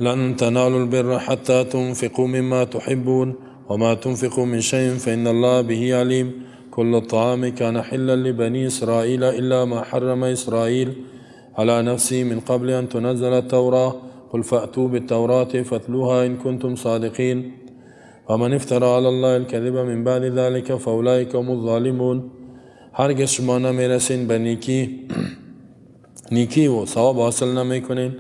لن تنالوا البر حتى تنفقوا مما تحبون وما تنفقوا من شيء فإن الله به عليم. كل الطعام كان حلا لبني إسرائيل إلا ما حرم إسرائيل على نفسه من قبل أن تنزل التوراة. قل فأتوا بالتوراة فاتلوها إن كنتم صادقين. ومن افترى على الله الكذب من بعد ذلك فأولئك هم الظالمون. هرگز شما نمیرسین به نیکی، نیکی و ثواب حاصل نمیکنین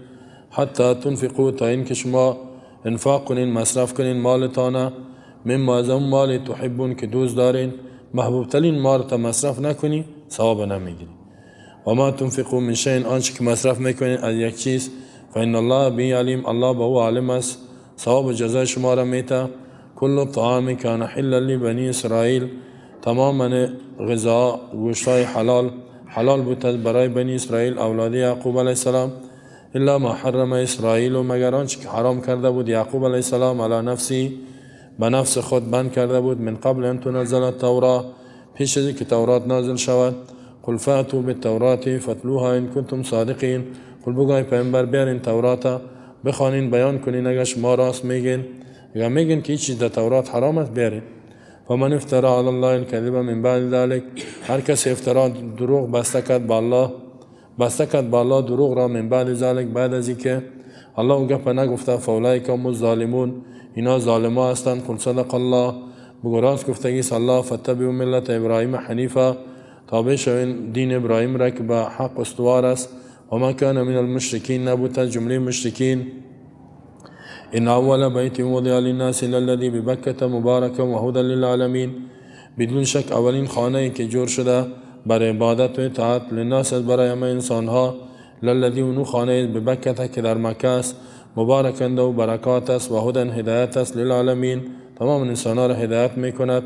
حتی تنفقوا، تا اینکه شما انفاق کنین، مصرف کنین مالتانه، مما از اون مال تحبون که دوست دارین، محبوب ترین مال تا مصرف نکنی ثواب نمیگیری. و ما تنفقوا من شیء، آنچه که مصرف میکنین از یک چیز، فان الله به علیم، الله به او عالم است، ثواب جزای شما را میته. کل الطعام کان حلا لبنی اسرائیل، تمام غذا گوشتای حلال حلال بود برای بنی اسرائیل اولاد یعقوب علیه السلام، الا ما حرم اسرائیل، مگر آنچه که حرام کرده بود یعقوب علیه السلام علی نفسی، به نفس خود بند کرده بود، من قبل ان تنزل التوراه، پیش از اینکه تورات نازل شود. قل فأتوا بالتوراة فاتلوها ان کنتم صادقین. قل بگوی پیامبر بیارین تورات بخوانین بیان کنین اگر شما راست میگین، اگر میگین که هیچ چیز در تورات حرام است بیارین. فمن افترى على الله الكذب من بعد ذلك، هر کسی افترا دروغ بسته کرد با الله، بسته کرد با الله دروغ را، من بعد ذلك، بعد از اینکه الله اون گپ نگفته، فاولئک هم الظالمون، اینا ظالما هستند. قل صدق الله، بگو راست گفتگی است الله. فاتبعوا ملت ابراهیم حنیفا، تابع شوین دین ابراهیم را که به حق استوار است. و ما کان من المشرکین، نبود از جمله مشرکین. إن أول بيت وضع للناس للذي ببکة مبارکا و هدى للعالمین، بدون شک اولین خانه که جور شده برای عبادت و اطاعت، للناس برای همه انسان ها، للذی اونو خانه ببکة که در مکه است، مبارکا و برکات است، و هدى هدایت است، للعالمین تمام انسان ها را هدایت میکند.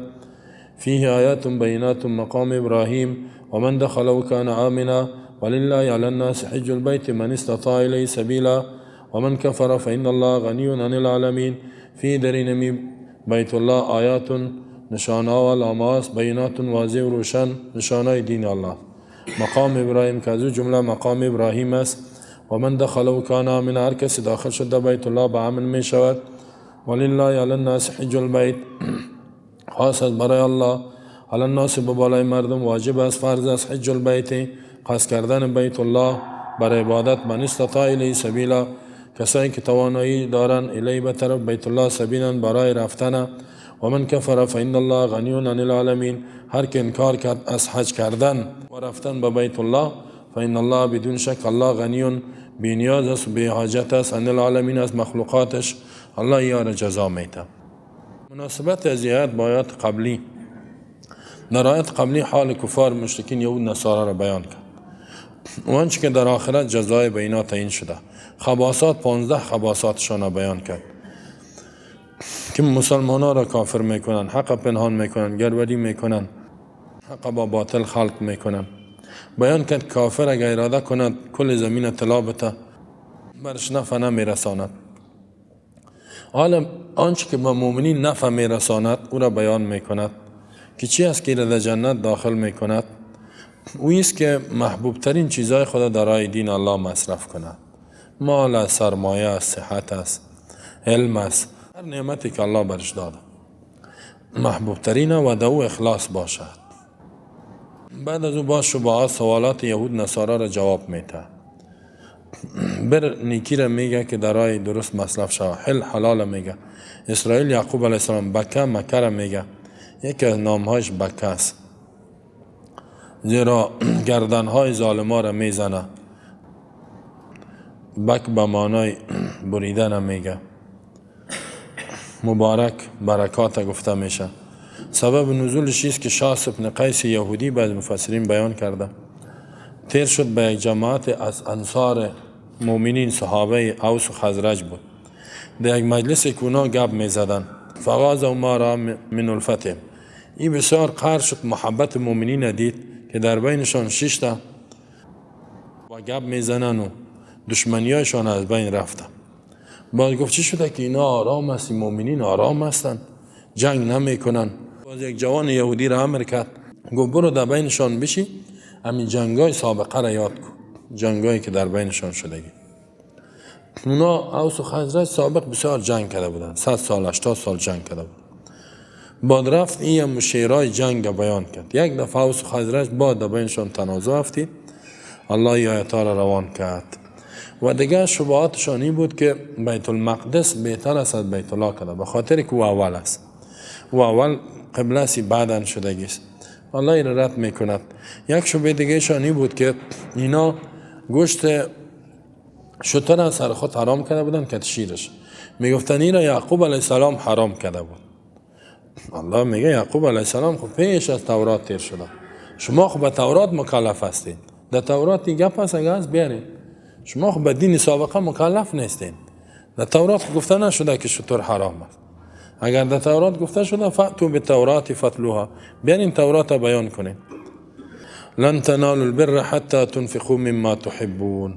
فيه آيات بينات مقام إبراهيم ومن دخله كان آمنا ولله على الناس حج البيت من استطاع إليه سبيلا ومن كفر فإن الله غني عن العالمين. في درینمی بیت الله آیات نشانه و علامات، بینات واضح و روشن، نشانه دین الله. مقام ابراهیم که از او جمله مقام ابراهیم است. و من دخله کان آمنا، هر کسی داخل شد در بیت الله به امن می شود. ولله علی الناس حج البیت، خاص است برای الله، علی الناس به بالای مردم واجب است، فرض است، حج البیت قصد کردن بیت الله برای عبادت، من استطاع الیه سبیلا، کسایی که توانایی دارن، الیه به طرف بیت الله، سبیلا برای رفتن. و من کفر فان الله غنی عن العالمین، هر که انکار کرد از حج کردن و رفتن به بیت الله، فان الله بدون شک الله غنی بی نیاز است، بی حاجت است، عن العالمین از مخلوقاتش، الله یار جزا میده. مناسبت از آیات با آیات قبلی: در آیات قبلی حال کفار، مشرکین، یهود، نصارا را بیان کرد و آنچه که در آخرت جزای به اینا تعیین شده. خباثات، 15 خباثاتشان را بیان کرد که مسلمان ها را کافر میکنن، حق پنهان میکنن، گروری میکنن، حق با باطل خلط میکنن. بیان کرد کافر اگر اراده کند کل زمین طلا بته برش نفع نمیرساند. حالا آنچه که به مؤمنین نفع میرساند او را بیان میکند که چی است که در جنت داخل میکند. او است که محبوب ترین چیزهای خود در راه دین الله مصرف کند. مال است، سرمایه است، صحت است، علم است، هر نعمتی که الله برش داده محبوب ترین و در او اخلاص باشد. بعد از او باز شبهات، سوالات یهود نصارا را جواب میده. بر نیکی را میگه که در راه درست مصرف شود، حل حلال میگه. اسرائیل یعقوب علیه السلام، بکه مکه را میگه، یکی از نامهایش بکه است، زیرا گردنهای ظالما را میزنه. بک به معنای بریدن میگه. مبارک برکات گفته میشه. سبب نزولش است که شاس ابن قیس یهودی، بعض مفسرین بیان کرده، تیر شد به یک جماعت از انصار مؤمنین، صحابه اوس و خزرج بود، در یک مجلس که اونا گپ میزدن. فغاظه ما رأی من الفتهم، این بسیار قهر شد، محبت مؤمنین دید که در بینشان ششته و گپ میزنن و دشمنیایشان از بین رفته. باز گفت چی شده که اینا آرام هست، مؤمنین آرام هستن، جنگ نمیکنن؟ باز یک جوان یهودی را امر کرد، گفت برو در بینشان بشی، همین جنگای سابقه را یاد کن، جنگایی که در بینشان شدگی. اونا اوس و خزرج سابق بسیار جنگ کرده بودن، 100 سال 80 سال جنگ کرده بود. بعد رفت این شعرهای جنگ بیان کرد. یک دفعه اوس و خزرج بعد بینشان تنازع افتید، الله آیت ها را روان کرد. و دیگه شبهاتشان این بود که بیت المقدس بهتر است از بیت الله کرده، به خاطر که او اول است، او اول قبله است، بعداً شدگی است. الله این را رد میکند. یک شبهه دیگه شان این بود که اینا گوشت شتر از سر خود حرام کرده بودن که شیرش، میگفتن این را یعقوب علیه السلام حرام کرده بود. الله میگه یعقوب علیه السلام خب پیش از تورات تیر شده، شما خب به تورات مکلف هستید، در تورات این گپ هست، اگه هست بیارید. شما خب به دین سابقه مکلف نیستین. در تورات گفته نشده که شتر حرام است. اگر در تورات گفته شده فأتوا بالتورات فاتلوها، بیارین تورات بیان کنین. لن تنالوا البر حتی تنفقوا مما تحبون.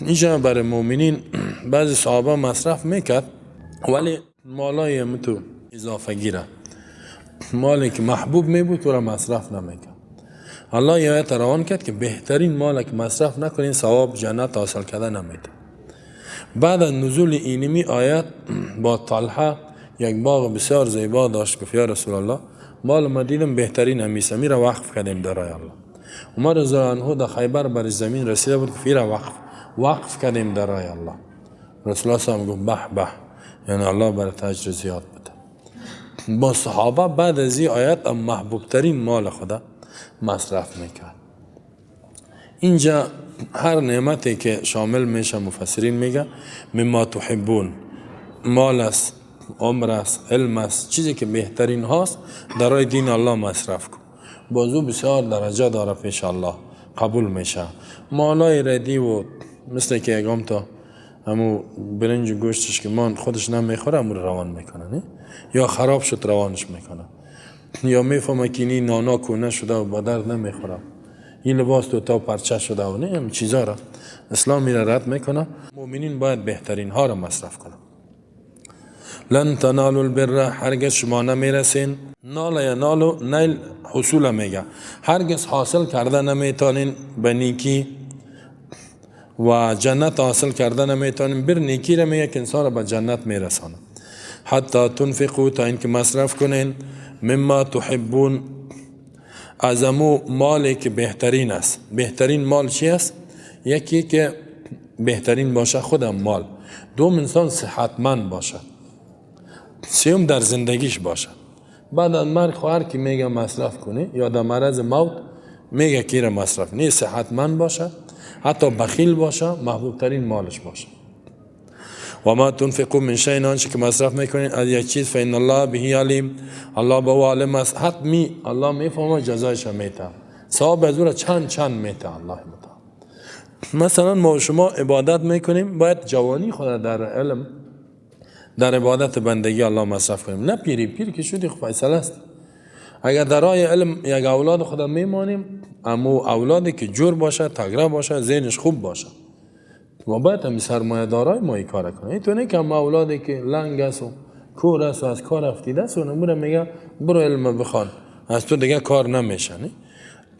اینجا برای مؤمنین بعضی صحابه مصرف میکرد، ولی مالای متو اضافه گیره، مالی که محبوب می بود تو را مصرف نمیکرد. الله یه آیت روان کرد که بهترین مال که مصرف نکنین ثواب جنت حاصل کرده نمیده. بعد از نزول اینمی آیت با طلحه یک باغ بسیار زیبا داشت، گفت یا رسول الله مال ما دیدم بهترین همیسه، می را وقف کردیم در راه الله. عمر رضی الله عنه در خیبر بر زمین رسیده بود، گفت را وقف کردیم در راه الله. رسول الله صلی الله علیه و گفت به به، یعنی الله بر اجر زیاد بده. با صحابه بعد از این آیت محبوب ترین مال خدا مصرف میکرد. اینجا هر نعمتی که شامل میشه مفسرین میگه مما تحبون، مال است، عمر است، علم است، چیزی که بهترین هاست در راه دین الله مصرف کن. بازو بسیار درجه داره پیش الله قبول میشه. مالای ردی و مثل که یکم تا همو برنج و گوشتش که مان خودش نمیخوره امو روان میکنه، نه؟ یا خراب شد روانش میکنه، یا میفهمه که اینی نانا کونه شده و با درد نمیخوره، این لباس تو تا پرچه شده و نه، این چیزا را اسلام را رد میکنه. مؤمنین باید بهترین ها را مصرف کنه. لن تنالوا البر، هرگز شما نمیرسین. نال ینالو نیل حصول میگه، هرگز حاصل کرده نمیتونین به نیکی و جنت حاصل کرده نمیتونین. بر نیکی را میگه که انسان را به جنت میرسانه. حتی تنفقوا، تا اینکه مصرف کنین، مما تحبون، از امو مالی که بهترین است. بهترین مال چی است؟ یکی که بهترین باشه خودم مال، دوم انسان صحتمند باشه، سیوم در زندگیش باشه. بعد از مرگ خواهر که میگه مصرف کنی یا در مرض موت میگه کی را مصرف نه، صحتمند باشه، حتی بخیل باشه، محبوب ترین مالش باشه. و ما تنفقوا من شیء، آنچه که مصرف میکنین از یک چیز، فان الله به علیم، الله به او عالم است. حتمی الله میفهمه، جزایش میته، ثواب از او را چند چند میته الله متعال. مثلا ما شما عبادت میکنیم، باید جوانی خود در علم، در عبادت بندگی الله مصرف کنیم، نه پیری. پیر که شدی خب فیصله است. اگر در راه علم یک اولاد خود میمانیم، امو اولادی که جور باشه، تگره باشه، ذهنش خوب باشه، و باید هم سرمایه دارای ما این کار کنه. این تو نه که اما اولادی که لنگ است و کور است و از کار افتیده است و نموره میگه برو علم بخوان، از تو دیگه کار نمیشه. نه،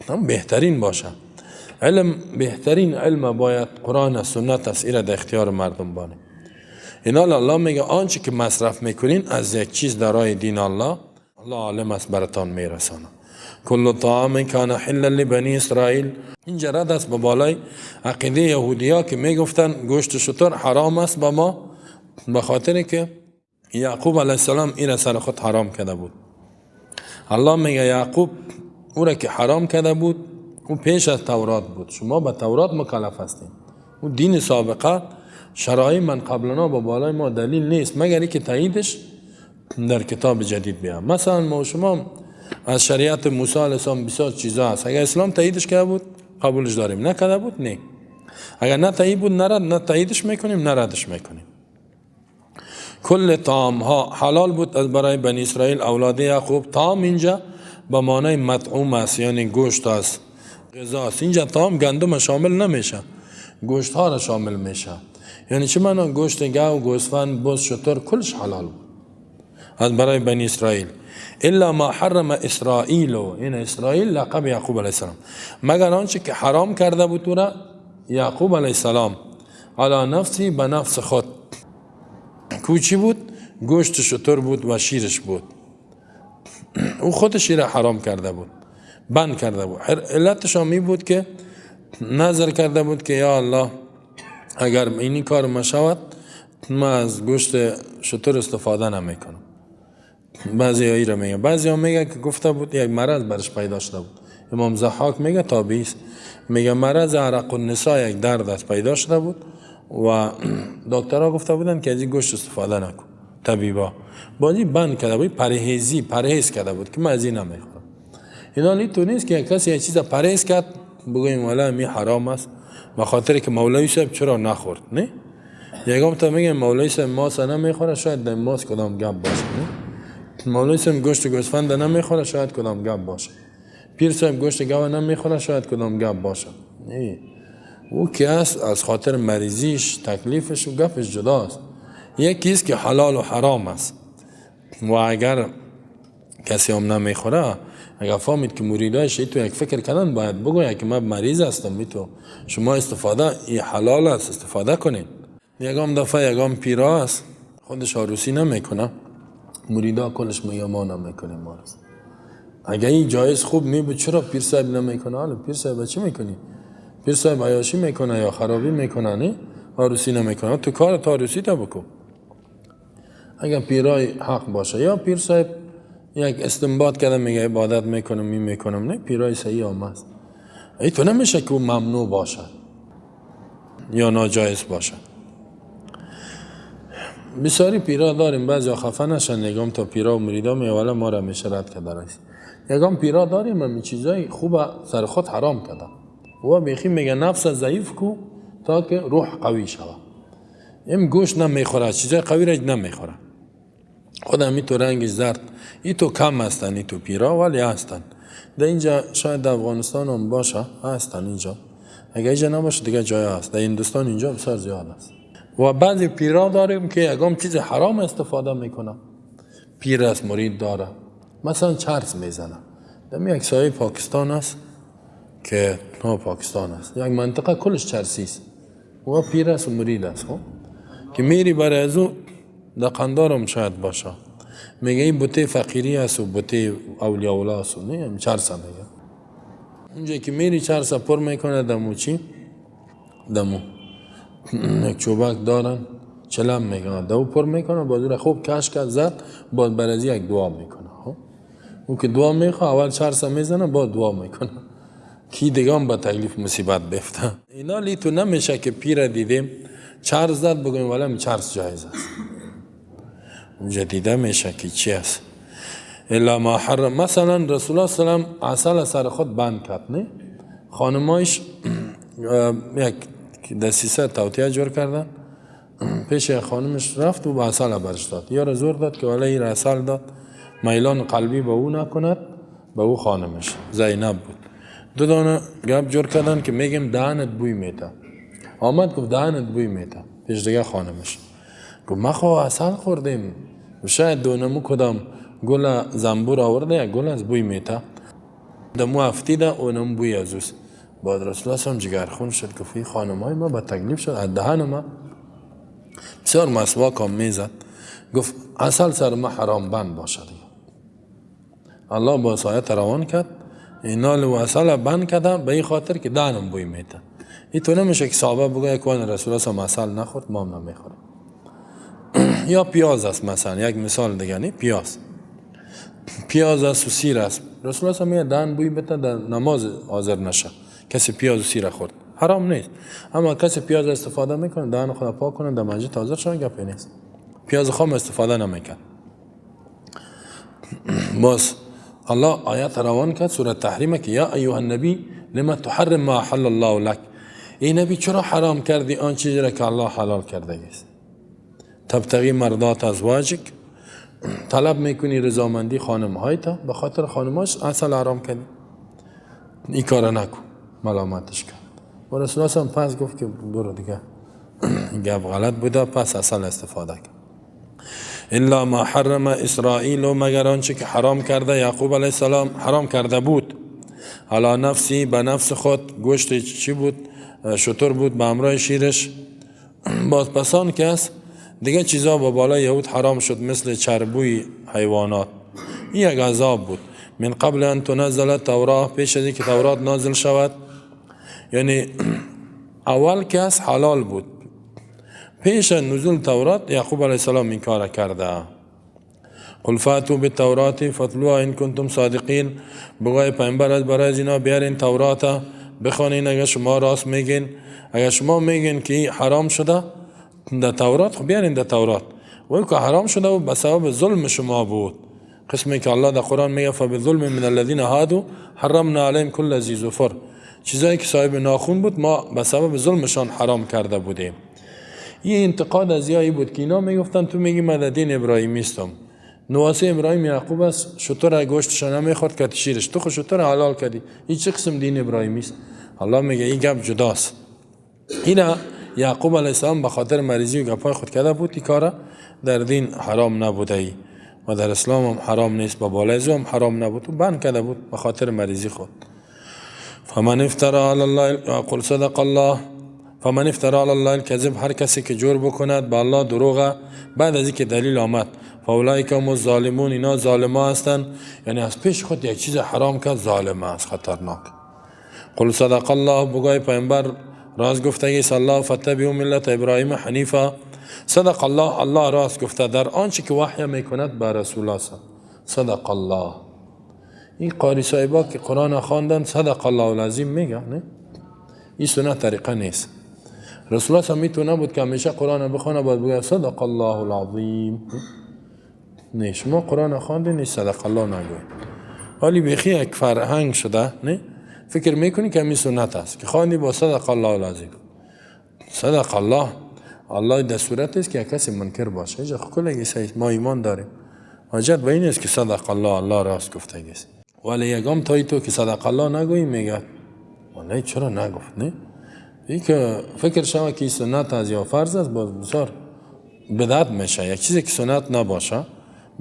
هم بهترین باشه علم، بهترین علم باید قرآن و سنت است، ایره در اختیار مردم بانه. اینا الله میگه آنچه که مصرف میکنین از یک چیز در راه دین الله، الله عالم است براتان میرسانه. کل طعام کان حلا لبنی اسرائیل. اینجا رد است به بالای عقیده یهودیا که میگفتن گوشت شتر حرام است به ما، به خاطر که یعقوب علیه السلام این سر خود حرام کرده بود. الله میگه یعقوب او را که حرام کرده بود، او پیش از تورات بود، شما به تورات مکلف هستین. او دین سابقه شرایع من قبلنا با بالای ما دلیل نیست، مگر اینکه تاییدش در کتاب جدید بیا. مثلا ما شما از شریعت موسی علیه السلام بسیار چیزا هست، اگر اسلام تاییدش کرده بود قبولش داریم، نکرده بود نه. اگر نه تایید بود نرد، نه تاییدش میکنیم نه ردش میکنیم. کل طعام ها حلال بود از برای بنی اسرائیل اولاد یعقوب. طعام اینجا به معنای مطعوم است، یعنی گوشت است، غذا است. اینجا طعام گندم شامل نمیشه، گوشت ها را شامل میشه. یعنی چه معنا؟ گوشت گاو، گوسفند، بز، شتر کلش حلال بود از برای بنی اسرائیل. الا ما حرم اسرائیل، این اسرائیل لقب یعقوب علیه السلام، مگر آنچه که حرام کرده بود او را یعقوب علیه السلام علی نفسی به نفس خود. کوچی بود؟ گوشت شتر بود و شیرش بود. او خود شیر حرام کرده بود، بند کرده بود. علتش هم می بود که نظر کرده بود که یا الله اگر این کار ما شود ما از گوشت شتر استفاده نمیکنم. بعضی هایی را میگه، بعضی ها میگه که گفته بود یک مرض برش پیدا شده بود. امام ضحاک میگه تابعی است، میگه مرض عرق النساء یک درد است پیدا شده بود و دکترها گفته بودن که از این گوشت استفاده نکن. طبیبا بازی بند کرده بود، پرهیز کرده بود که من از این نمیخورم. اینا تو نیست که کسی یک چیز پرهیز کرد بگوییم والا می حرام است به خاطر که مولوی صاحب چرا نخورد. نه یگام تا میگه مولوی صاحب ماست نمیخوره، شاید در ماست کدام گپ باشه. نه مولوی صاحب گوشت گوسفند نمیخوره، شاید کدام گپ باشه. پیر صاحب گوشت گاو نمیخوره، شاید کدام گپ باشه. نه او که است از خاطر مریضیش تکلیفش و گپش جداست. یکی است که حلال و حرام است و اگر کسی هم نمیخوره، اگر فهمید که مریدایش تو یک فکر کردن باید بگوید که من مریض هستم، تو شما استفاده ای حلال است استفاده کنید. یگام دفعه یگام پیرا است خودش عروسی نمیکنه، مریدا کلش میگه ما نمیکنیم ما است. اگر این جایز خوب می بود چرا پیر صاحب نمیکنه؟ حالا پیر صاحب چی میکنی؟ پیر صاحب عیاشی میکنه یا خرابی میکنه، نه عروسی نمیکنه. تو کار تا عروسی تا بکن. اگر پیرای حق باشه یا پیر صاحب یک استنباط کرده میگه عبادت میکنم می میکنم، نه پیرای صحیح هم است. ای تو نمیشه که او ممنوع باشه یا ناجایز باشه. بسیاری پیرا داریم بعضی خفه نشن، یگام تا پیرا و مریدا می والا ما را میشه رد کرده رئیس. یگام پیرا داریم همین چیزای خوب سر خود حرام کرده. و بیخی میگه نفس ضعیف کو تا که روح قوی شوه. این گوشت نمیخوره، چیزای قوی را نمیخوره. خود همی تو رنگ زرد ای تو کم هستن، ای تو پیرا ولی هستن. در اینجا شاید در افغانستان هم باشه، هستن اینجا. اگه اینجا نباشه دیگه جای هست. در هندوستان اینجا بسیار زیاد است. و بعضی پیرا داریم که یکم چیز حرام استفاده میکنه. پیر است، مرید داره، مثلا چرس میزنه. در یک سایه پاکستان است که نه پاکستان است، یک منطقه کلش چرسی است و پیر است و مرید است. خب که میری برای از او در قندارم شاید باشه، میگه این بوته فقیری است و بوته اولیاء الله است و نه چرس میگه. اونجا که میری چرس پر میکنه دمو چی؟ دمو یک چوبک دارن چلم میکنه، دو پر میکنه، باز را خوب کش کرد زد، باز برازی یک دعا میکنه. او که دعا میخواه اول چرس میزنه باز دعا میکنه کی دیگه هم با تکلیف مصیبت بیفته. اینا لی تو نمیشه که پیر دیدیم چرس زد بگویم ولی چرس جایز است. اونجا دیده میشه که چی است. الا ما حرم. مثلا رسول الله صلی الله علیه و عسل سر خود بند کرد، نه خانمایش یک دسیسه توطیه جور کردن، پیش خانمش رفت و به عسل برش داد، یا را زور داد که ولی این عسل داد میلان قلبی به او نکند، به او خانمش زینب بود. دو دانه گپ جور کردن که میگم دهنت بوی میته. آمد گفت دهنت بوی میته پیش دیگه خانمش. گفت ما خو عسل خوردیم، شاید دونمو کدام گل زنبور آورده، یک گل از بوی میته، دمو افتیده اونم بوی از اوست. بعد رسول الله هم جگرخون شد، گفت این خانمای ما با تکلیف شد از دهن ما بسیار مسواک هم میزد. گفت عسل سر ما حرام بند باشد. الله با سایت روان کرد اینا لو عسل بند کردم به این خاطر که دهنم بوی میته. این تو نمیشه که صحابه بگه که رسول الله هم عسل نخورد ما هم نمیخوریم. یا پیاز است مثلا، یک مثال دیگه، نه پیاز، پیاز است و سیر است. رسول الله میگه دهن بوی بده در نماز حاضر نشه کسی پیاز و سیر خورد، حرام نیست. اما کسی پیاز استفاده میکنه دهن خود پاک کنه در مسجد حاضر شون گپی نیست. پیاز خام استفاده نمیکرد. باز الله آیات روان کرد سوره تحریم که یا ایها النبی لما تحرم ما احل الله لك، ای نبی چرا حرام کردی آن چیزی را که الله حلال کرده است؟ تبتغی مرضات ازواجک، طلب میکنی رضامندی خانم هایت، به خاطر خانماش اصل حرام کردی، این کار نکن، ملامتش کرد. و رسول الله پس گفت که برو دیگه گپ غلط بوده، پس اصل استفاده کرد. الا ما حرم اسرائیل، مگر آنچه که حرام کرده یعقوب علیه السلام حرام کرده بود، علی نفسی به نفس خود، گوشت چی بود؟ شتر بود به همراه شیرش. باز پسان کس دیگه چیزا با بالای یهود حرام شد، مثل چربوی حیوانات. این یک عذاب بود. من قبل ان تنزل تورات، پیش از اینکه تورات نازل شود. یعنی اول کس حلال بود، پیش از نزول تورات یعقوب علیه السلام این کار کرده. قل فاتوا بالتورات فاتلوها ان کنتم صادقین. بگوی پیامبر از برای اینا بیارین تورات بخوانین اگر شما راست میگین. اگر شما میگین که حرام شده در تورات، خب بیارین در تورات. و که حرام شده و به سبب ظلم شما بود. قسمی که الله در قرآن میگه فبظلم من الذین هادوا حرمنا علیهم کل ذی ظفر. چیزایی که صاحب ناخون بود ما به سبب ظلمشان حرام کرده بودیم. این انتقاد از یایی بود که اینا میگفتن تو میگی من در دین ابراهیمی استم، نواسه ابراهیم یعقوب است، شتر گوشتش نمیخورد که شیرش، تو خو شتر حلال کردی، این چه قسم دین ابراهیمی است؟ الله میگه این گپ جداست. اینا یعقوب علیه السلام به خاطر مریضی و گپای خود کرده بود، این کارا در دین حرام نبوده ای و در اسلام هم حرام نیست، با بالای هم حرام نبود، و بند کرده بود به خاطر مریضی خود. فمن افترا علی الله قل صدق الله. فمن افترا علی الله الكذب، هر کسی که جور بکند به الله دروغ بعد از اینکه دلیل آمد، فاولئک هم الظالمون، اینا ظالما هستند. یعنی از پیش خود یک چیز حرام که ظالم است، خطرناک. قل صدق الله، بگوی پیامبر راست گفتگی است الله، فتبعوا ملت ابراهیم حنیفا. صدق الله، الله راست گفته در آنچه که وحی میکند به رسول الله. صدق الله. این قاری صاحبا که قرآن خواندن صدق الله العظیم میگه، نه؟ این سنت طریقه نیست. رسول الله میتونه بود که همیشه قرآن بخونه باید بگه صدق الله العظیم. نه، شما قرآن خواندین نیست صدق الله نگوید. ولی بیخی یک فرهنگ شده، نه؟ فکر میکنی که همین سنت است که خواندی با صدق الله العظیم. صدق الله، الله در صورت است که کسی منکر باشه. اینجا کل ما ایمان داریم، حاجت به این است که صدق الله، الله راست گفتگی است. ولی یگام تایی تو که صدق الله نگویی میگه نه چرا نگفت؟ نه، این که فکر شما که سنت از یا فرض است، باز بسیار بدعت میشه. یک چیزی که سنت نباشه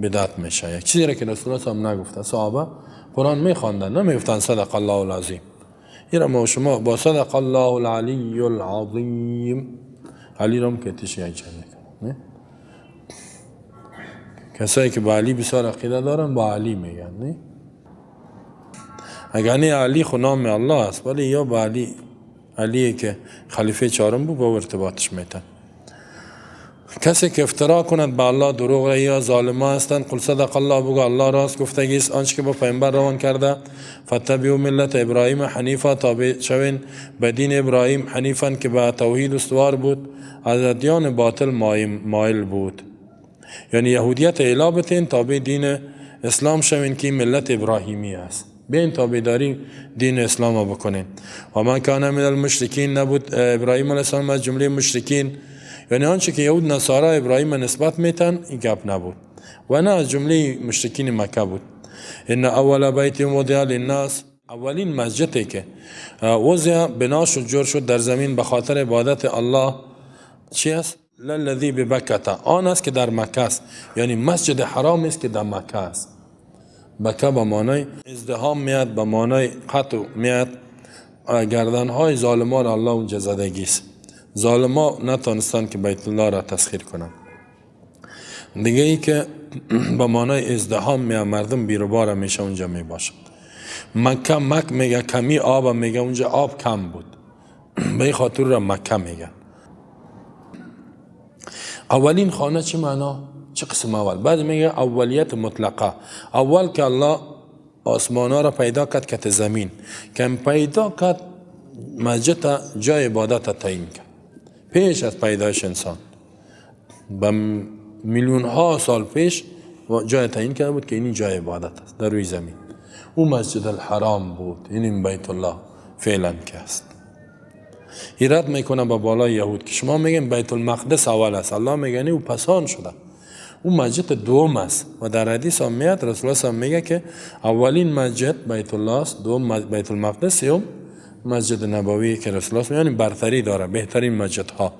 بدعت میشه. یک چیزی را که رسول الله هم نگفته، صحابه قرآن میخواندن نمیگفتن صدق الله العظیم. این را ما شما با صدق الله العلی العظیم، علی را هم که تیش یک جا میکنه. کسایی که با علی بسیار عقیده دارن با علی میگن، نه؟ اگر نه علی خو نام الله است، ولی یا با علی، علی که خلیفه چهارم بود با ارتباطش میتن. کسی که افترا کند به الله دروغ یا ظالما هستند. قل صدق الله، بگو الله راست گفتگی است آنچه که با پیامبر روان کرده. فتبعوا ملت ابراهیم حنیفا، تابع شوین به دین ابراهیم حنیفا که به توحید استوار بود، از ادیان باطل مایل بود. یعنی یهودیت اعلا بتین، تابع دین اسلام شوین که ملت ابراهیمی است. بیاین تابعداری دین اسلام بکنین. و من کان من المشرکین، نبود ابراهیم علیه السلام از جمله مشرکین. یعنی آنچه که یهود نصارا ابراهیم نسبت میتن این گپ نبود و نه از جمله مشرکین مکه بود. ان اول بیت وضع للناس، اولین مسجدی که وضع بنا شد جور شد در زمین به خاطر عبادت الله چی است؟ للذی ببکه، آن است که در مکه است. یعنی مسجد حرام است که در مکه است. بکه به معنای ازدحام میاد، به معنای قطع میاد. گردنهای ظالمان الله اونجا زدگی است. ظالما نتانستند که بیت الله را تسخیر کنند. دیگه ای که به معنای ازدحام میاد، مردم بیروبار میشه اونجا میباشند. مکه مک میگه کمی آب میگه، اونجا آب کم بود، به این خاطر را مکه میگه. اولین خانه چه معنا؟ چه قسم اول؟ بعد میگه اولیت مطلقه. اول که الله آسمان ها را پیدا کرد کت زمین، که پیدا کرد مسجد جای عبادت تعیین کرد. پیش از پیدایش انسان به میلیون ها سال پیش جای تعیین کرده بود که این جای عبادت است در روی زمین. او مسجد الحرام بود، این بیت الله فعلا که است. ایراد میکنه با بالای یهود که شما میگن بیت المقدس اول است، الله میگه نه، او پسان شده، او مسجد دوم است. و در حدیث هم میاد رسول الله هم میگه که اولین مسجد بیت الله است، دوم بیت المقدس، سوم مسجد نبوی که رسول الله، یعنی برتری داره، بهترین مسجدها،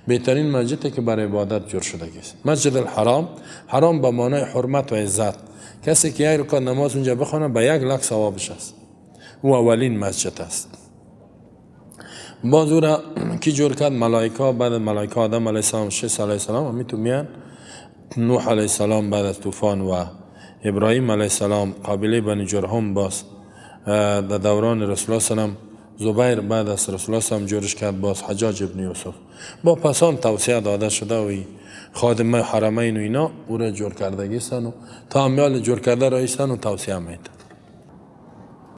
بهترین مسجدی که برای عبادت جور شده است. مسجد الحرام، حرام به معنای حرمت و عزت. کسی که یک رکعت نماز اونجا بخونه به 1 لک ثوابش است. او اولین مسجد است. باز او را کی جور کرد؟ ملائکه. بعد ملائکه آدم علیه السلام، شیث علیه السلام همی تو میان، نوح علیه السلام بعد از طوفان و ابراهیم علیه السلام، قبیله بنی جرهم باز در دوران رسول الله سلام، زبیر بعد از رسول الله سلام جورش کرد، باز حجاج ابن یوسف. با پسان توصیه داده شده و خادمه حرمین و اینا او را جور کردگی سن و تا امیال جور کرده رایستن و توصیه میدن.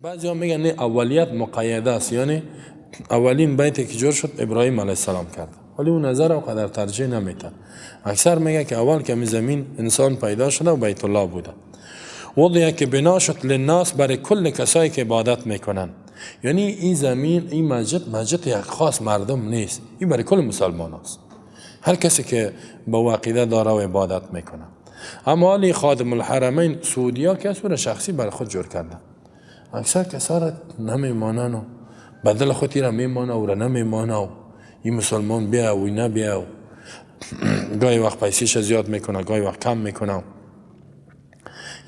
بعضی ها میگن نه، اولیت مقیده است، یعنی اولین بیتی که جور شد ابراهیم علیه السلام کرده، ولی اون نظر او قدر ترجیح نمیتن. اکثر میگه که اول که زمین انسان پیدا شده و بیت الله بوده. وضعیه که بنا شد للناس، برای کل کسایی که عبادت میکنن. یعنی این زمین، این مسجد، مسجد یک خاص مردم نیست، این برای کل مسلمان است، هر کسی که با عقیده داره و عبادت میکنه. اما حالی خادم الحرمین سعودیا که او شخصی برای خود جور کرده، اکثر کسا را نمیمانن و بدل خود را میمانه و را نمیمانه و این مسلمان بیا و نه بیا و گاهی وقت پیسیش زیاد میکنه، گاهی وقت کم میکنه.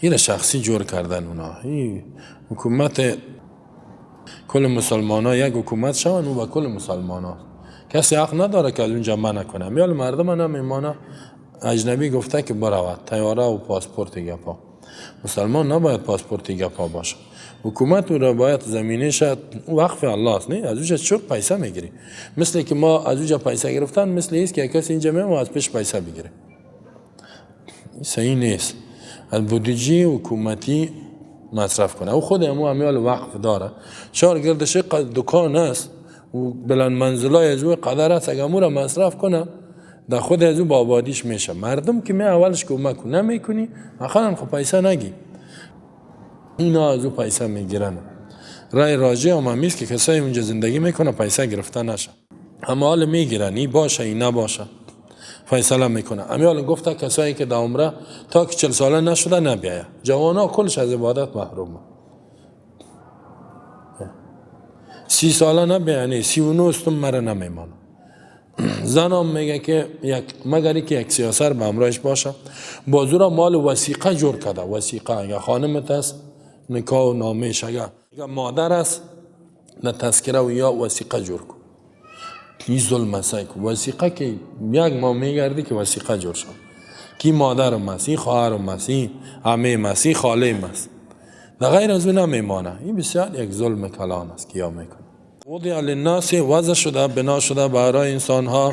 این شخصی جور کردن اونا. این حکومت کل مسلمان ها یک حکومت شون و کل مسلمان ها، کسی حق نداره که از اونجا منع کنه. میال مردم نمیمانه، اجنبی گفته که برود طیاره و پاسپورت گپا. مسلمان نباید پاسپورت گپا باشه. حکومت او را باید زمینه شد، وقف الله است، نه از اونجا چرا پیسه میگیری؟ مثل که ما از اونجا پیسه گرفتن مثل است که کسی اینجا میاد و از پیش پیسه بگیره. صحیح نیست. از بودجه حکومتی مصرف کنه. او خود امو امیال وقف داره، چهار گردش دکان است و بلند منزلای از او قدر است، اگه امو را مصرف کنه در خود از او با آبادیش میشه. مردم که می اولش کمک نمیکنی، آخرم خب پیسه نگی، اینا از او پیسه میگیرن. رای راجع هم همیست که کسایی اونجا زندگی میکنه پیسه گرفته نشه، اما حال میگیرن، این باشه این نباشه فیصله میکنه. امیال گفته کسایی که در عمره تا که 40 ساله نشده نبیایه، جوانا کلش از عبادت محرومه. 30 ساله نبیایه، نه 39 استم مره نمیمانه. زنم میگه که یک مگری که یک سیاسر به همراهش باشه، بازورا مال وثیقه جور کرده. وثیقه اگه خانمت است نکاح و نامش، اگه مادر است نه تذکره و یا وثیقه جور کن. این ظلم است. وثیقه که یک ما میگردی که وثیقه جور شد کی مادرم است، این خواهرم است، این عمه است، این خاله است، در غیر از اون نمیمانه. این بسیار یک ظلم کلان است که یا میکنه. وضع للناس، وضع شده، بنا شده برای انسان ها.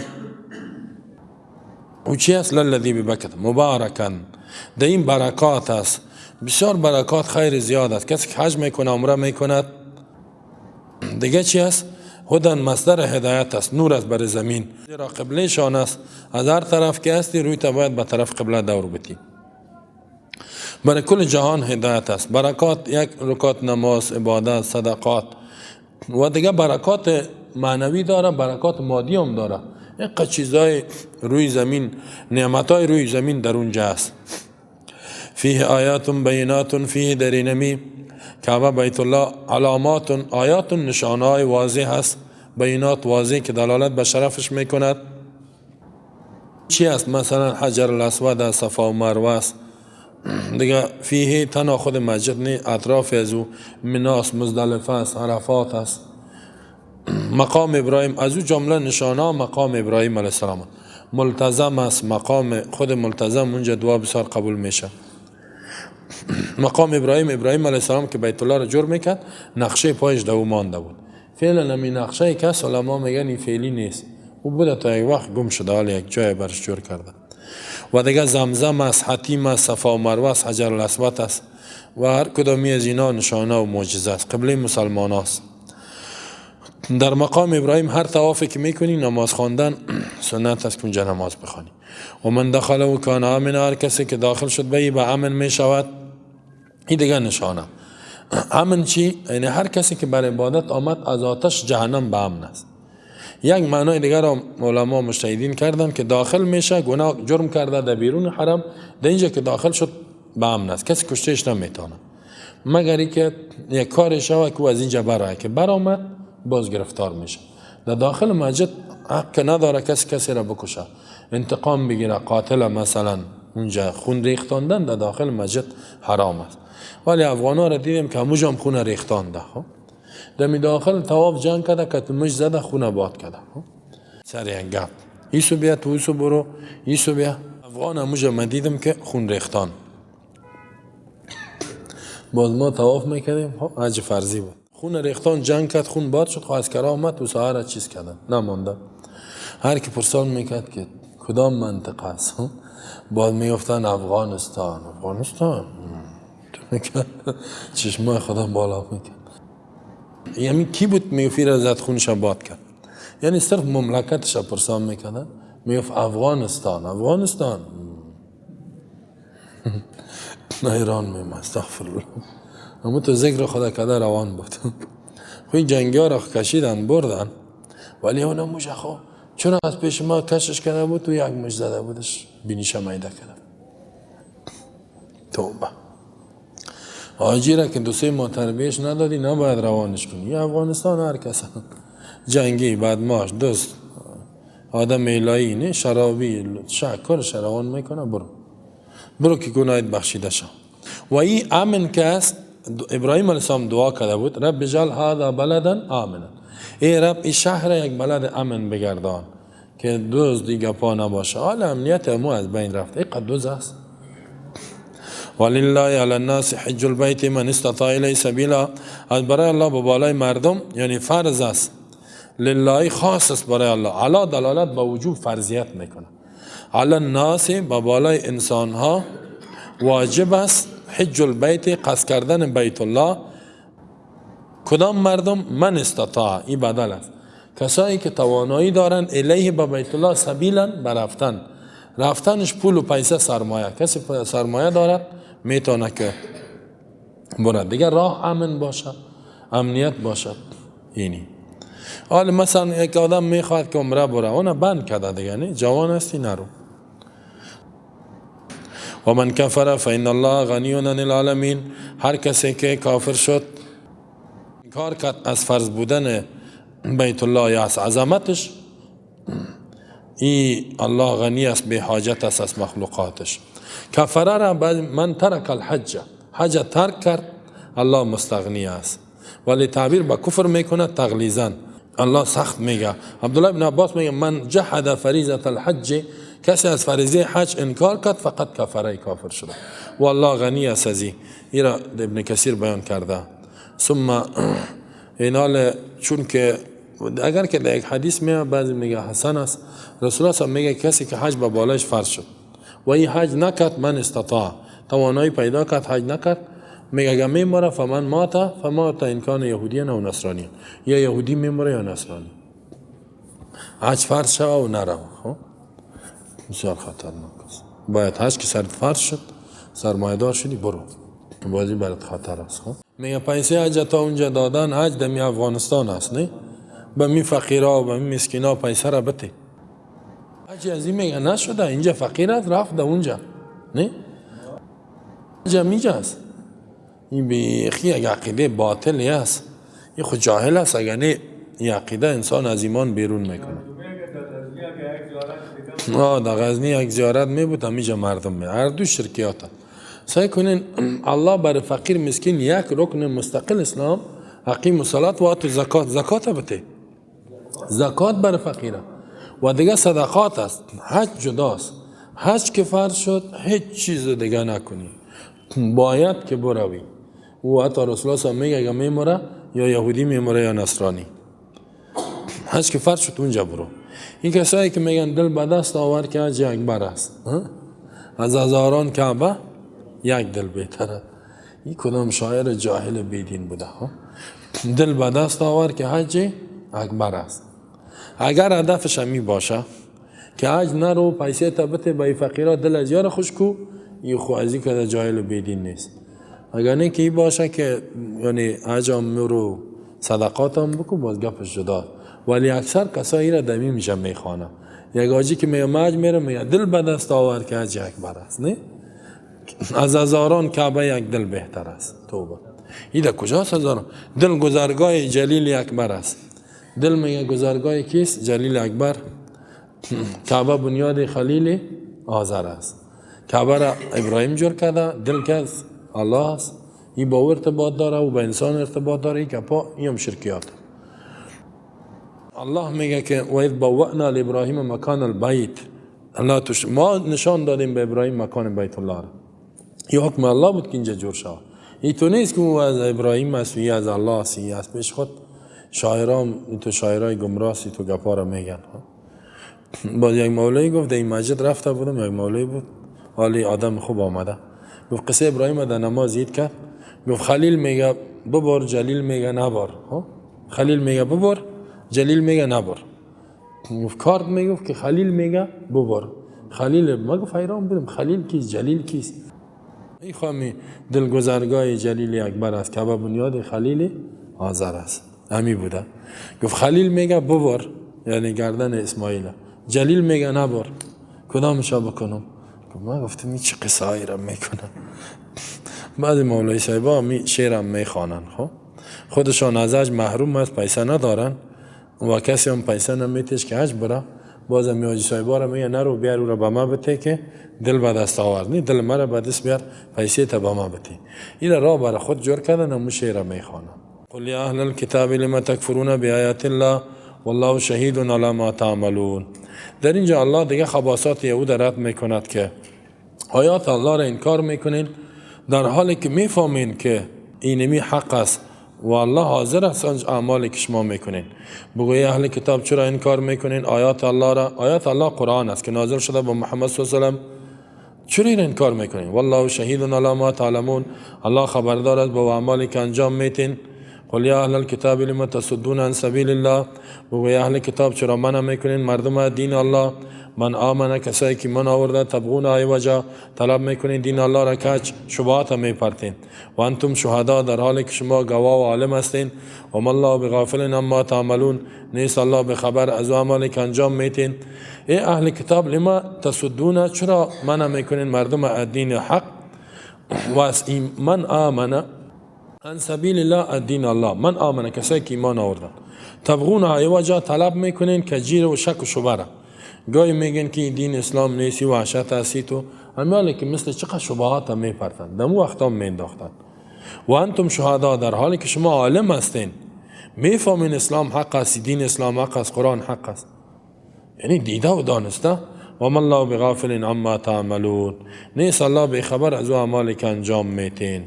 او چی است؟ للذی ببکت مبارکن، در این برکات است، بسیار برکات، خیر زیاد است. کسی که حج میکنه، عمره میکند، دیگه چی است؟ هدن مصدر هدایت است، نور است بر زمین، زیرا قبله شان است. از هر طرف که هستی روی تا باید به طرف قبله دور بتی. برای کل جهان هدایت است. برکات یک رکات نماز، عبادت، صدقات و دیگه برکات معنوی داره، برکات مادی هم داره. اینقدر چیزای روی زمین، نعمتای روی زمین در اونجا است. فیه آیات بینات، فیه در اینمی کعبه بیت الله علامات، آیات نشانهای واضح است، بینات واضح که دلالت به شرفش میکند. چی است؟ مثلا حجر الاسود است، صفا و مروه است. دیگه فیه تنها خود مسجد نه، اطراف از او مناس، مزدلفه است، عرفات است، مقام ابراهیم. از او جمله نشانه مقام ابراهیم علیه السلام ملتزم است. مقام خود ملتزم اونجا دعا بسیار قبول میشه. مقام ابراهیم، ابراهیم علیه السلام که بیت الله را جور میکرد نقشه پایش دو مانده بود. فعلا همین نقشه کس علما میگن این فعلی نیست، او بوده تا یک وقت گم شده، حالا یک جای برش جور کرده. و دیگه زمزم است، حتیم است، صفا و مروه است، حجر الاسود است و هر کدامی از اینا نشانه و معجزه است، قبله مسلمان است. در مقام ابراهیم هر طوافی که میکنی نماز خواندن سنت است که اونجا نماز بخوانی. و من دخله و کان آمن، هر کسی که داخل شد به به امن میشود. این دیگه نشانه امن چی؟ یعنی هر کسی که بر عبادت آمد از آتش جهنم به امن است. یک معنای دیگر را علما مجتهدین کردن که داخل میشه گناه جرم کرده در بیرون حرم، در اینجا که داخل شد به امن است، کسی کشتهش نمیتونه، مگر اینکه یک کار شود که از اینجا برآید، که برآمد باز گرفتار میشه. در داخل مسجد حق نداره کسی کسی را بکشه، انتقام بگیره، قاتل مثلا اونجا خون ریختاندن در داخل مسجد حرام است. ولی افغان ها را دیدیم که همونجا هم خون ریختانده. خب دمی داخل طواف جنگ کرده که مش زده خونه باد کرده. سر یک گپ ایسو بیا تو ایسو برو ایسو بیا. افغان همونجا من دیدم که خون ریختان. باز ما طواف میکردیم، حج فرضی بود. خون ریختان جنگ کرد، خون باد شد، خب عسکرها آمد و سهر چیز کردن نمانده. هر کی پرسان میکرد که کدام منطقه است، باز میگفتن افغانستان. افغانستان چشمای خدا بالا میکرد. یعنی کی بود میگفت را زد خونش باد کرد؟ یعنی صرف مملکتش پرسان میکردن، میگفت افغانستان افغانستان. ایران میمه استغفر الله. اما تو ذکر خدا کرده روان بود. خب این جنگی ها را کشیدن بردن، ولی اونم موشه خب چون از پیش ما کشش کرده بود تو یک مش زده بودش بینیشه میده کرده. توبه. حاجی را که دو سه ماه تربیهش ندادی نباید روانش کنی. یه افغانستان هر کس جنگی بدماش دوست آدم الهی نه شرابی شکرش روان میکنه. برو برو که گناهت بخشیده شد. و این امن که است ابراهیم علیه السلام دعا کرده بود رب اجعل هذا بلدا آمنا، ای رب این شهر یک بلد امن بگردان که دوز دیگه پا نباشه. حالا امنیت مو از بین رفت، اینقدر دوز است. ولله علی الناس حج البیت من استطاع الیه سبیلا، از برای الله به بالای مردم یعنی فرض است، لله خاص است برای الله. علا دلالت به وجوب فرضیت میکنه. علی الناس به بالای انسان ها واجب است حج البیت قصد کردن بیت الله. کدام مردم؟ من استطاع، این بدل است، کسایی که توانایی دارند الیه به بیت الله سبیلا برفتن. رفتنش پول و پیسه سرمایه، کسی سرمایه دارد میتونه که برد دیگه، راه امن باشد، امنیت باشد. اینی حالا مثلا یک آدم میخواد که عمره بره، اون بند کرده دیگه، نه جوان هستی نرو. و من کفر فإن الله غنی عن العالمین، هر کسی که کافر شد کار کرد از فرض بودن بیت الله یا از عظمتش، ای الله غنی است، به حاجت است از مخلوقاتش. کفره را من ترک الحج، حج ترک کرد، الله مستغنی است. ولی تعبیر با کفر میکنه تغلیظا، الله سخت میگه. عبدالله بن عباس میگه من جحد فریضه الحج، کسی از فریضه حج انکار کرد فقط کفره، کافر شده. و الله غنی است از این را ابن کثیر بیان کرده. ثم اینال چون که اگر که در یک حدیث میاد بعضی میگه حسن است، رسول الله میگه کسی که حج به بالایش فرض شد و این حج نکرد، من استطاع، توانایی پیدا کرد حج نکرد، میگه اگر میمره فمن مات فمات ان کان یهودیا او نصرانی، یا یهودی میمره یا نصرانی. حج فرض شوه و نرو، خب بسیار خطرناک است. باید حج که سرت فرض شد سرمایه دار شدی برو، بازی برات خطر است. خب میگه پیسه حج تا اونجا دادن، حج دمی افغانستان است نه، به می فقیرا و به می مسکینا پیسه را بده. حج از این میگه نشده، اینجا فقیر است رفت ده اونجا، نه حج میجا است. این بیخی یک عقیده باطلی است، این خود جاهل است. اگر نه این عقیده انسان از ایمان بیرون میکنه. در غزنی یک زیارت می بود، همیجا مردم می، هر دو شرکیات. سعی کنین الله بر فقیر مسکین یک رکن مستقل اسلام، اقیم الصلاة و آتوا الزکات، زکات بده، زکات بر فقیره و دیگه صدقات است. حج جداست، حج که فرض شد هیچ چیز دیگه نکنی، باید که بروی. او حتی رسول الله صلی میگه اگه میمره یا یهودی میمره یا نصرانی، حج که فرض شد اونجا برو. این کسایی که میگن دل به دست آور که حج اکبر است، از هزاران کعبه یک دل بهتره، این کدام شاعر جاهل بیدین بوده ها؟ دل به دست آور که حج اکبر است. اگر هدفش همی باشه که حج نرو پیسه تا بته به فقیرا دل از یار خوش کو، این خو از این که جاهل بیدین نیست. اگر نه که این باشه که یعنی حج هم مرو صدقات هم بکن، باز گپش جدا. ولی اکثر کسایی را دمی میشه میخوانه، یک حاجی که میگه حج میره میگه دل به دست آور که حج اکبر است، نه از هزاران کعبه یک دل بهتر است. توبه. این در کجاست هزاران؟ دل گذرگاه جلیل اکبر است. دل میگه گذرگاه کیست؟ جلیل اکبر. کعبه بنیاد خلیل آذر است. کعبه را ابراهیم جور کرده، دل که الله است، این با او ارتباط داره و با انسان ارتباط داره، این گپا این هم شرکیات. الله میگه که و اذ بوأنا لابراهیم مکان البیت، الله ما نشان دادیم به ابراهیم مکان بیت الله را. این حکم الله بود که اینجا جور شود. این تو نیست که او از ابراهیم است و از الله است، این از پیش خود شاعرام، تو شاعرای گمراه تو گپا را میگن. باز یک مولوی گفت در این مسجد رفته بودم، یک مولوی بود حالی آدم خوب آمده، گفت قصه ابراهیم در نماز اید کرد، گفت خلیل میگه ببر، جلیل میگه نبر. خلیل میگه ببر، جلیل میگه نبر. گفت کارت میگفت که خلیل میگه ببر. خلیل ما گفت حیران بودم، خلیل کیست جلیل کیست؟ ای خوامی دلگذرگاه جلیل اکبر است، کعبه بنیاد خلیل آذر است، همی بوده. گفت خلیل میگه ببر، یعنی گردن اسماعیل، جلیل میگه نبر، کدامشا بکنم؟ ما گفتم این چه قصه هایی را میکنن. بعد مولوی صاحبا می شعرم میخوانن، خب خودشان از حج محروم است، پیسه ندارن و کسی هم پیسه نمیتش که حج بره. بازم حاجی صاحبا را میگه نرو بیار او را به ما بته که دل به دست آورد، دل مرا به دست بیار پیسه تا به ما بته. این را برای خود جور کردن و شعر میخوانن. قل یا اهل الکتاب لم تکفرون بآیات الله والله شهید علی ما تعملون. در اینجا الله دیگه خباثات یهود رد میکند که آیات الله را انکار میکنین در حالی که میفهمین که اینمی حق است و الله حاضر است آن اعمالی که شما میکنین. بگوی اهل کتاب چرا انکار میکنین آیات الله را؟ آیات الله قرآن است که نازل شده با محمد صلی الله علیه و سلم، چرا این انکار میکنین؟ والله شهید علی ما تعلمون، الله خبردار است با اعمالی که انجام میتین. قل یا اهل الکتاب لم تصدون عن سبیل الله، بگوی اهل کتاب چرا منع میکنین مردم دین الله؟ من آمنه، کسایی که من آورده، تبغون عوجا، طلب میکنین دین الله را کج، شبهات میپرتین. و انتم شهدا، در حالی که شما گواه و عالم هستین. و ما الله بغافل عما تعملون، نیست الله به خبر از اعمالی که انجام میتین. ای اهل کتاب لما تصدون، چرا منع میکنین مردم دین حق؟ و از من آمنه عن سبیل الله، الدین الله، من آمنه، کسایی که ایمان آوردن، تبغون عوجا، طلب میکنین کجیر و شک و شبه را. گاهی میگن که دین اسلام نیستی وحشت هستی تو، اما که مثل چقدر شبهات هم میپرتن دمو وقتا مینداختن. و انتم شهدا، در حالی که شما عالم هستین، میفهمین اسلام حق است، دین اسلام حق است، قرآن حق است، یعنی دیده و دانسته. و ما الله بغافل عما تعملون، نیست الله به خبر از او اعمالی که انجام میتین،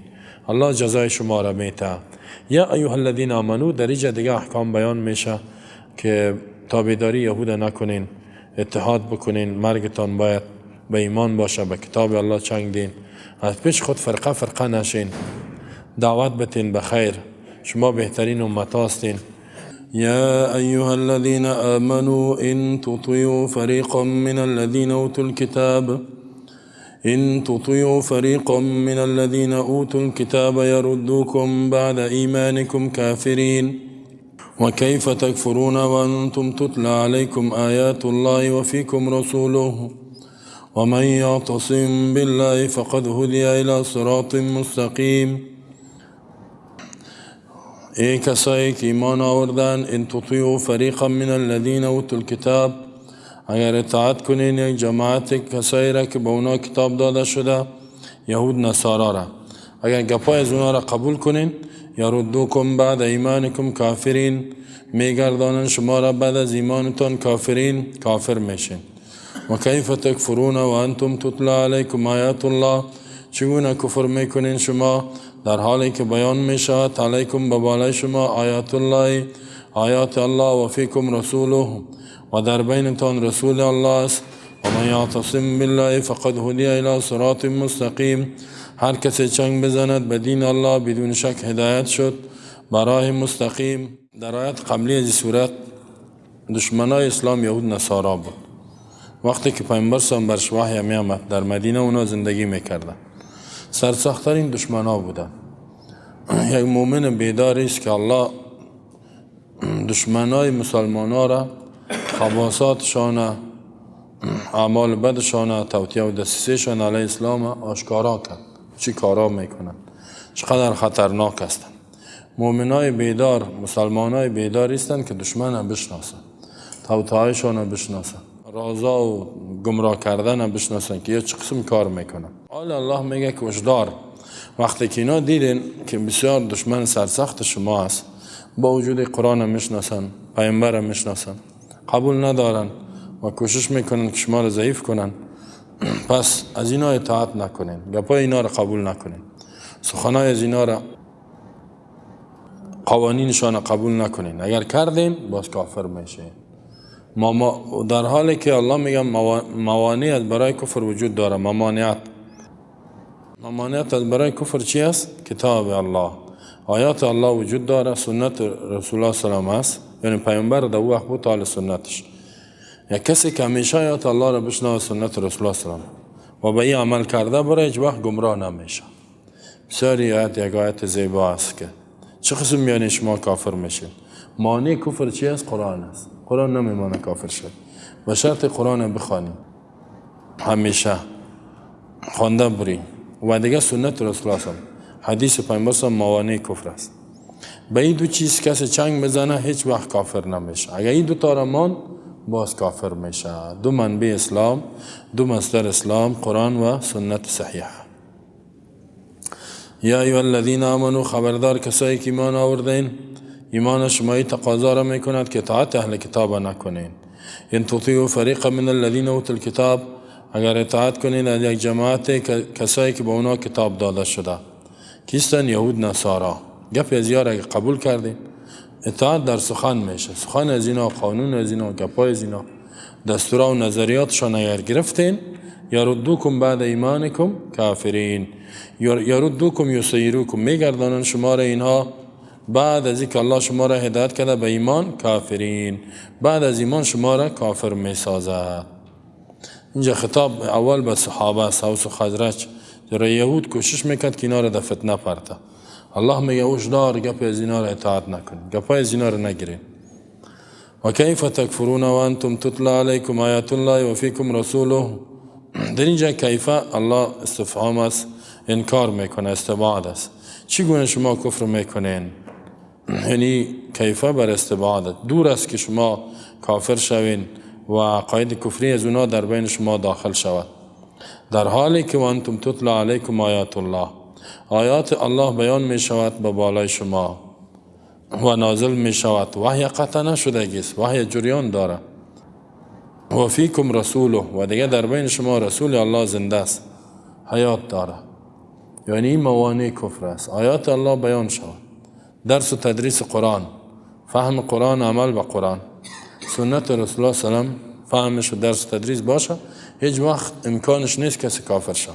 الله جزای شما را میته. یا ایها الذین آمنو، در اینجا دیگه احکام بیان میشه که تابعداری یهود نکنین، اتحاد بکنین، مرگتان باید به ایمان باشه، به کتاب الله چنگ دین، از پیش خود فرقه فرقه نشین، دعوت بتین به خیر، شما بهترین امت هستین. یا ایها الذین آمنوا ان تطیعوا فریقا من الذین اوتوا الكتاب ان تطیعوا فریقا من الذین اوتوا الكتاب یردوکم بعد ایمانکم کافرین وكيف تكفرون وأنتم تتلى عليكم آيات الله وفيكم رسوله ومن يعتصم بالله فقد هدي إلى صراط مستقيم. ای کسایی که ایمان آوردن، ان تطیعوا فریقا من الذین اوتوا الکتاب، اگر اطاعت کنین یک جماعت کسایی را که به اونا کتاب داده شده، یهود نصارا را، اگر گپای از اونا را قبول کنین، یردوکم بعد ایمانکم کافرین، میگردانن شما را بعد از ایمانتان کافرین، کافر میشین. و کیف تکفرون و انتم تتلی علیکم آیات الله، چگونه کفر میکنین شما در حالی که بیان میشود علیکم به بالای شما آیات الله، آیات الله، و فیکم رسوله، و در بینتان رسول الله است. و من یعتصم بالله فقد هدی الی صراط مستقیم، هر کسی چنگ بزند به دین الله بدون شک هدایت شد برای مستقیم. در آیت قبلی از سورت دشمنای اسلام یهود نصارا بود. وقتی که پیامبر صلی برش وحی می آمد در مدینه اونا زندگی میکردن، سرسخت‌ترین دشمنا بودن. یک مؤمن بیدار است که الله دشمنای مسلمانا را، خباثاتشان، اعمال بدشان، توطئه و دسیسه‌شان علیه اسلام آشکارا کرد. چی کارا میکنن، چقدر خطرناک هستند. مؤمنای بیدار، مسلمانای بیدار هستند که دشمن بشناسن، توطئه‌شان بشناسن، رازا و گمراه کردن بشناسن که یا چه قسم کار میکنن. حالا الله میگه که هشدار، وقتی که اینا دیدین که بسیار دشمن سرسخت شما است، با وجود قرآن میشناسن، پیامبر میشناسن، قبول ندارن و کوشش میکنن که شما را ضعیف کنن، پس از اینا اطاعت نکنین، گپای اینا را قبول نکنین، سخنای از اینا را، قوانینشان قبول نکنین. اگر کردین باز کافر میشه. ما در حالی که الله میگه موانع از برای کفر وجود داره، ممانعت از برای کفر چی است؟ کتاب الله، آیات الله وجود داره، سنت رسول الله صلی الله علیه و است، یعنی پیامبر در وقت بود تا سنتش. یک کسی که همیشه آیات الله را بشنوه، سنت رسول الله صلی الله علیه و به این عمل کرده برای هیچ وقت گمراه نمیشه. بسیاری آیات، یک آیت زیبا است که چه قسم یعنی شما کافر میشید. مانع کفر چی است؟ قرآن است. قرآن نمیمانه کافر شد، به شرط قرآن بخوانی، همیشه خوانده بری و دیگه سنت رسول الله، حدیث پیامبر موانع کفر است. به این دو چیز کسی چنگ بزنه هیچ وقت کافر نمیشه. اگر این دو تا را مان باز کافر میشه. دو منبع اسلام، دو مصدر اسلام، قرآن و سنت صحیحه. یا ایها الذین آمنوا، خبردار کسایی که ایمان آوردین، ایمان شما تقاضا را میکند که اطاعت اهل کتاب نکنین. ان تطیعوا فریقا من الذین اوتوا الکتاب، اگر اطاعت کنین از یک جماعت کسایی که به اونا کتاب داده شده، کیستن؟ یهود، نصارا. گپ از یار اگه قبول کردین، اطاعت در سخن میشه، سخن از اینا، قانون از اینا، گپای از اینا، دستورا و نظریاتشان اگر گرفتین، یردوکم بعد ایمانکم کافرین، یردوکم یسیروکم، میگردانن شما را اینها بعد از اینکه الله شما را هدایت کرده به ایمان، کافرین، بعد از ایمان شما را کافر میسازد. اینجا خطاب اول به صحابه است، اوس و خزرج. زیرا یهود کوشش میکرد که اینا را در فتنه پرته. الله میگه هوشدار، گپ از اینا را اطاعت نکنید، گپای از اینا را نگیرید. و کیف تکفرون و انتم تتلی علیکم آیات الله و فیکم رسوله. در اینجا کیف الله استفهام است، انکار میکنه، استبعاد است. چگونه شما کفر میکنین؟ یعنی کیف بر استبعاد، دور است که شما کافر شوین و عقاید کفری از اونا در بین شما داخل شود، در حالی که و انتم تتلی علیکم آیات الله، آیات الله بیان می شود به بالای شما و نازل می شود، وحی قطع نشدگی است، وحی جریان داره. و فیکم رسوله، و دیگه در بین شما رسول الله زنده است، حیات داره. یعنی این موانع کفر است. آیات الله بیان شود، درس و تدریس قرآن، فهم قرآن، عمل به قرآن، سنت رسول الله صلی الله علیه و سلم فهمش و درس و تدریس باشه، هیچ وقت امکانش نیست کسی کافر شود.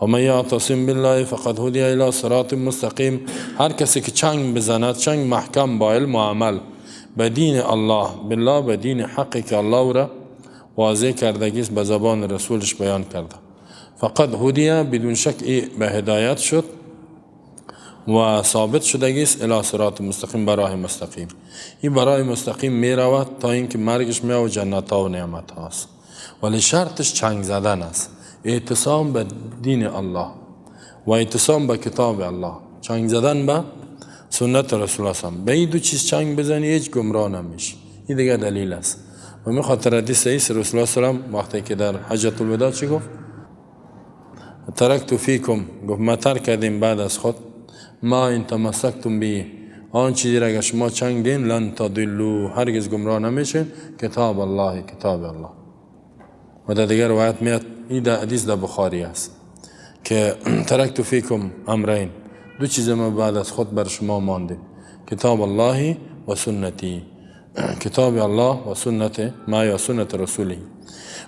و من یعتصم بالله فقد هدی الی صراط مستقیم. هر کسی که چنگ بزند، چنگ محکم با علم و عمل به دین الله، بالله به دین حقی که الله را واضح کردگیست، به زبان رسولش بیان کرده، فقد هدی، بدون شک ای به هدایت شد و ثابت شدگیست، الی صراط مستقیم، برای مستقیم. این برای مستقیم می رود تا اینکه مرگش می و جنت ها و نعمت هاست، ولی شرطش چنگ زدن است، اعتصام به دین الله و اعتصام به کتاب الله، چنگ زدن به سنت رسول الله. به این دو چیز چنگ بزنی هیچ گمراه نمیشی. این دیگه دلیل است. و می خاطر حدیث صحیح رسول الله صلی الله علیه و وقتی که در حجة الوداع چی گفت؟ ترکت فیکم، گفت ما ترک کردیم بعد از خود، ما ان تمسکتم به، آن چیزی را که شما چنگ دین، لن تضلوا، هرگز گمراه نمیشین، کتاب الله، کتاب الله. و در دیگر روایت میاد، این در حدیث در بخاری است که ترکت فیکم امرین، دو چیز ما بعد از خود بر شما ماندیم، کتاب الله و سنتی، کتاب الله و سنت ما یا سنت رسولی.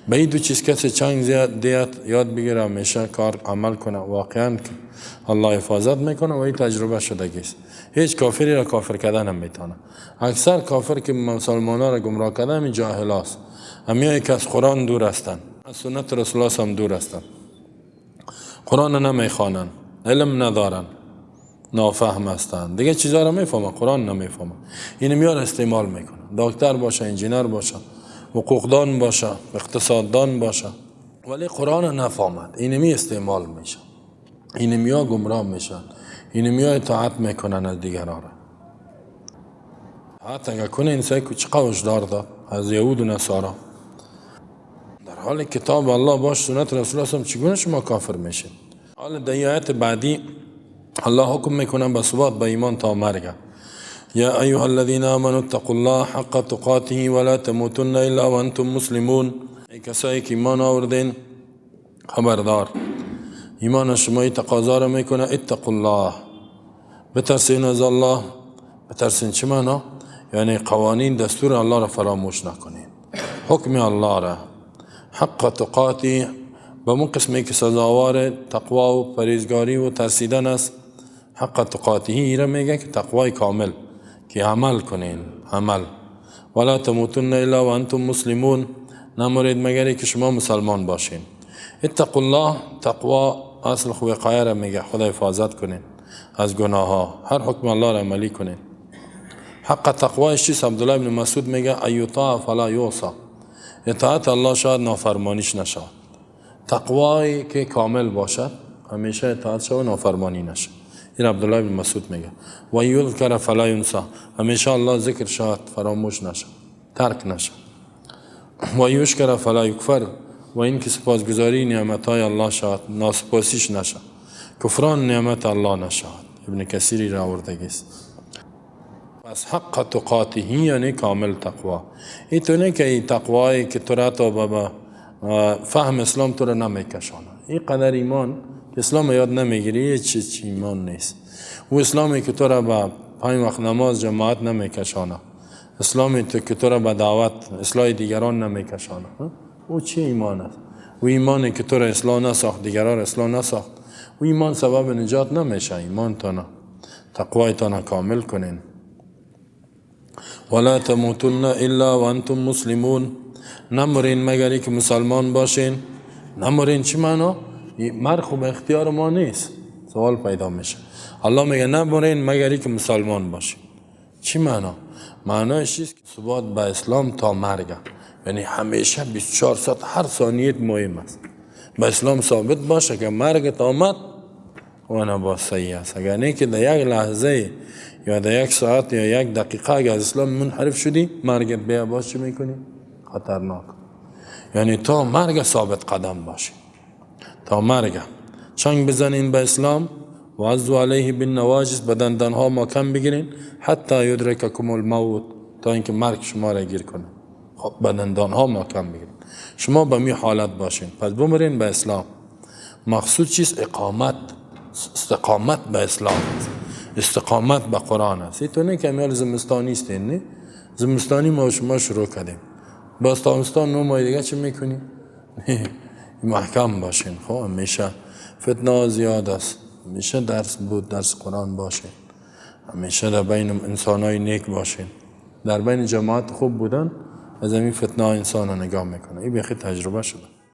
به این دو چیز کسی چنگ زیاد یاد بگیره، همیشه کار عمل کنه، واقعا الله حفاظت میکنه و این تجربه شدگی است. هیچ کافری را کافر کردن هم میتونه. اکثر کافر که مسلمان ها را گمراه کردن همین جاهل هاست، همیایی که از قرآن دور هستند، از سنت رسول الله هم دور هستند، قرآن نمیخوانند، علم ندارن، نافهم هستند، دیگه چیزا را میفهمن، قرآن نمیفهمن، اینو میار استعمال میکنن. دکتر باشه، انجینر باشه، حقوقدان باشه، اقتصاددان باشه، ولی قرآن نفهمد، اینمی استعمال میشه، اینمی ها گمراه میشن، اینمی ها اطاعت میکنن از دیگران را. حتی اگر کنه انسان که چقدر هشدار داد از یهود و نصارا، در حال کتاب الله باش، سنت رسول الله، چگونه شما کافر میشین؟ حالا در آیت بعدی الله حکم میکنه به ثبات به ایمان تا مرگ. یا ایها الذین آمنوا اتقوا الله حق تقاته ولا تموتن الا وانتم مسلمون. ای کسایی که ایمان آوردین، خبردار، ایمان شما تقاضا را میکنه اتقوا الله، بترسین از الله. بترسین چه معنا؟ یعنی قوانین دستور الله را فراموش نکنین، حکم الله را حق تقاتی به مون قسمی که سزاوار تقوا و پرهیزگاری و ترسیدن است. حق تقاته را میگه که تقوای کامل که عمل کنین، عمل. ولا تموتن الا وانتم مسلمون، نمرید مگر که شما مسلمان باشین. اتقوا الله، تقوا اصل خو وقایه را میگه، خدا حفاظت کنین از گناه ها، هر حکم الله را عملی کنین. حق تقوایش چیست؟ عبدالله بن مسعود میگه ایطاع فلا یعصی، اطاعت الله شاید نافرمانیش نشد. تقوایی که کامل باشد همیشه اطاعت شود و نافرمانی نشد. این عبدالله بن مسعود میگه. و یذکر فلا ینسی، همیشه الله ذکر شود، فراموش نشد، ترک نشد. و یشکر فلا یکفر، و این که سپاسگزاری نعمت های الله شود، ناسپاسیش نشد، کفران نعمت الله نشد. ابن کثیری را آوردگی است. پس حق تقاته یعنی کامل تقوا. این تو نه که این تقوایی که تو را تا به فهم اسلام تو را نمیکشانه. این قدر ایمان که اسلام یاد نمیگیری چی ایمان نیست. او اسلامی که تو را به 5 وقت نماز جماعت نمیکشانه، اسلامی که تو را به دعوت اصلاح دیگران نمیکشانه، او چه ایمان است؟ او ایمانی که تو را اصلاح نساخت، دیگران را اصلاح نساخت، او ایمان سبب نجات نمیشه. ایمان تانه، تقوای تانه کامل کنین. ولا تموتن الا وانتم مسلمون، نمرین مگر که مسلمان باشین. نمرین چی معنا؟ مرگ خو به اختیار ما نیست، سوال پیدا میشه. الله میگه نمرین مگر که مسلمان باشین. چی معنا؟ معنایش چیست؟ که ثبات به اسلام تا مرگ، یعنی همیشه 24 ساعت هر ثانیه مهم است به اسلام ثابت باشه که مرگ آمد و نه باز صحیح است. اگر نه که در یک لحظه یا در یک ساعت یا یک دقیقه اگر از اسلام منحرف شدی، مرگت بیا باز چی میکنی؟ خطرناک. یعنی تا مرگ ثابت قدم باشی، تا مرگ چنگ بزنین به اسلام. و عضوا علیه بالنواجذ، به دندانها محکم بگیرین، حتی یدرککم الموت، تا اینکه مرگ شما را گیر کنه. خب به دندانها محکم بگیرین، شما به می حالت باشین. پس بمرین به اسلام. مقصود چیست؟ اقامت، استقامت به اسلام است، استقامت به قرآن است. این تو نه که امیال زمستانی استین، نه زمستانی ما شما شروع کردیم، باز تابستان 9 ماه دیگه چه میکنی؟ محکم باشین. خب همیشه فتنه زیاد است، همیشه درس بود، درس قرآن باشین، همیشه در بین انسانای نیک باشین، در بین جماعت خوب بودن از این فتنه انسان نگاه میکنه. این بخی تجربه شده.